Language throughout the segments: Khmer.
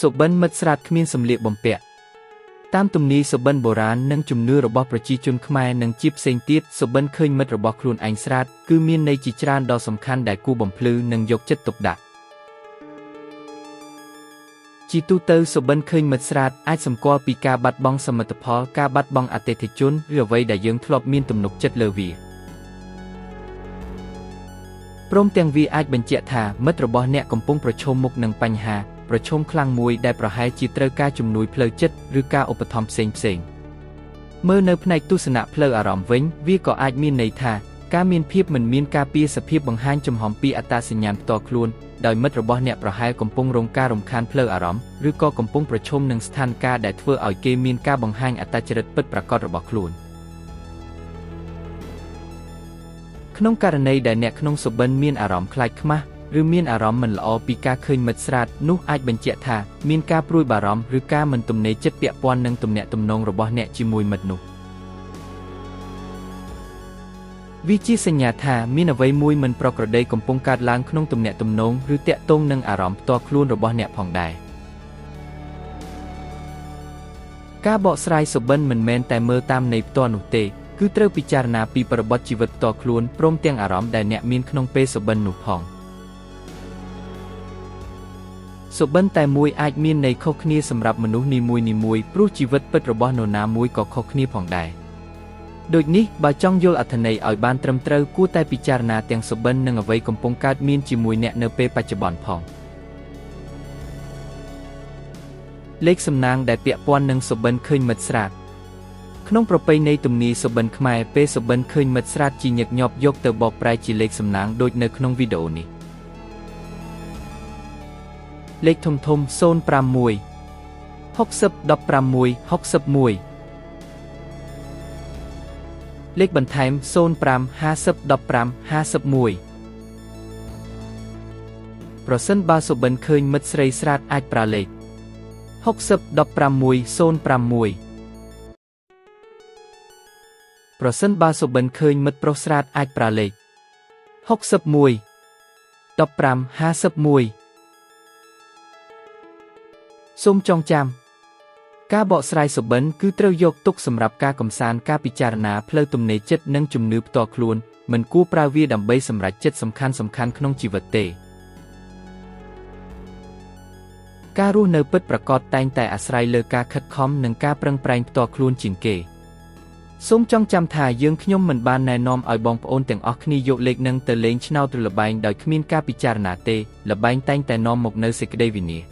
សុបិនមិត្តស្រាតគ្មានសម្លៀកបំពាក់តាមទំនាយសុបិនបុរាណនិងជំនឿរបស់ប្រជាជនខ្មែរនិងជាផ្សេងទៀតសុបិនឃើញមិត្តរបស់ខ្លួនឯងស្រាតគឺមានន័យជាច្រើនដ៏សំខាន់ដែលគួរបំភ្លឺនិងយកចិត្តទុកដាក់ជាទូទៅសុបិនឃើញមិត្តស្រាតអាចសម្គាល់ពីការបាត់បង់សមិទ្ធផលការបាត់បង់អតិថិជនឬអ្វីដែលយើងធ្លាប់មានទំនុកចិត្តលើវាព្រមទាំងវាអាចបញ្ជាក់ថាមិត្តរបស់អ្នកកំពុងប្រឈមមុខនឹងបញ្ហាប្រឈមខ្លាំងមួយដែលប្រហែលជាត្រូវការជំនួយផ្លូវចិត្តឬការឧបត្ថម្ភផ្សេងៗមើលនៅផ្នែកទស្សនៈផ្លូវអារម្មណ៍វិញវាក៏អាចមានន័យថាការមានភាពមិនមានការពារសភាពបង្ហាញចំហពីអត្តសញ្ញាណផ្ទាល់ខ្លួនដោយមិត្តរបស់អ្នកប្រហែលកំពុងរងការរំខានផ្លូវអារម្មណ៍ឬក៏កំពុងប្រឈមនឹងស្ថានភាពដែលធ្វើឲ្យគេមានការបង្ហាញអត្តចរិតពិតប្រាកដរបស់ខ្លួនក្នុងករណីដែលអ្នកក្នុងសុបិនមានអារម្មណ៍ខ្លាចខ្មាស់ឬមានអារម្មណ៍មិនល្អពីការឃើញមិត្តស្រាតនោះអាចបញ្ជាក់ថាមានការព្រួយបារម្ភឬការមិនទំនេរចិត្តពាក់ព័ន្ធនឹងទំនាក់ទំនងរបស់អ្នកជាមួយមិត្តនោះវាជាសញ្ញាថាមានអ្វីមួយមិនប្រក្រតីកំពុងកើតឡើងក្នុងទំនាក់ទំនងឬទាក់ទងនឹងអារម្មណ៍ផ្ទាល់ខ្លួនរបស់អ្នកផងដែរការបកស្រាយសុបិនមិនមែនតែមើលតាមន័យផ្ទាល់នោះទេគឺត្រូវពិចារណាពីបរិបទជីវិតផ្ទាល់ខ្លួនព្រមទាំងអារម្មណ៍ដែលអ្នកមានក្នុងពេលសុបិននោះផងសុបិនតែមួយអាចមានន័យខុសគ្នាសម្រាប់មនុស្សនីមួយៗព្រោះជីវិតពិតរបស់នរណាមួយក៏ខុសគ្នាផងដែរដូចនេះបើចង់យល់អត្ថន័យឲ្យបានត្រឹមត្រូវគួរតែពិចារណាទាំងសុបិននិងអ្វីកំពុងកើតមានជាមួយអ្នកនៅពេលបច្ចុប្បន្នផងលេខសំណាងដែលពាក់ព័ន្ធនឹងសុបិនឃើញមិត្តស្រាតក្នុងប្រពៃណីទំនាយសុបិនខ្មែរពេលសុបិនឃើញមិត្តស្រាតជាញឹកញាប់យកទៅបកប្រែជាលេខសំណាងដូចនៅក្នុងវីដេអូនេះលេខធំធំ051 60 16 61លេខបន្ថែម05 50 15 51ប្រសិនបើសុបិនឃើញមិត្តស្រីស្រាតអាចប្រើលេខ60 16 061ប្រសិនបើសុបិនឃើញមិត្តប្រុសស្រាតអាចប្រើលេខ61 15 51សូមចងចាំការបកស្រាយសុបិនគឺត្រូវយកទុកសម្រាប់ការកម្សាន្តការពិចារណាផ្លូវទំនេរចិត្តនិងជំនឿផ្ទាល់ខ្លួនមិនគួរប្រើវាដើម្បីសម្រេចចិត្តសំខាន់ៗក្នុងជីវិតទេការរស់នៅពិតប្រាកដតែងតែអាស្រ័យលើការខិតខំនិងការប្រឹងប្រែងផ្ទាល់ខ្លួនជាងគេសូមចងចាំថាយើងខ្ញុំមិនបានណែនាំឲ្យបងប្អូនទាំងអស់គ្នាយកលេខនឹងទៅលេងឆ្នោតឬល្បែងដោយគ្មានការពិចារណាទេល្បែងតែងតែនាំមកនូវសេចក្តីវិនាស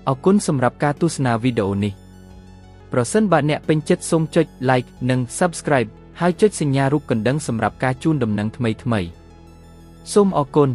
អរគុណសម្រាប់ការទស្សនាវីដេអូនេះប្រសិនបើអ្នកពេញចិត្តសូមចុច Like និង Subscribe ហើយចុចសញ្ញារូបកណ្ដឹងសម្រាប់ការជូនដំណឹងថ្មីៗសូមអរគុណ។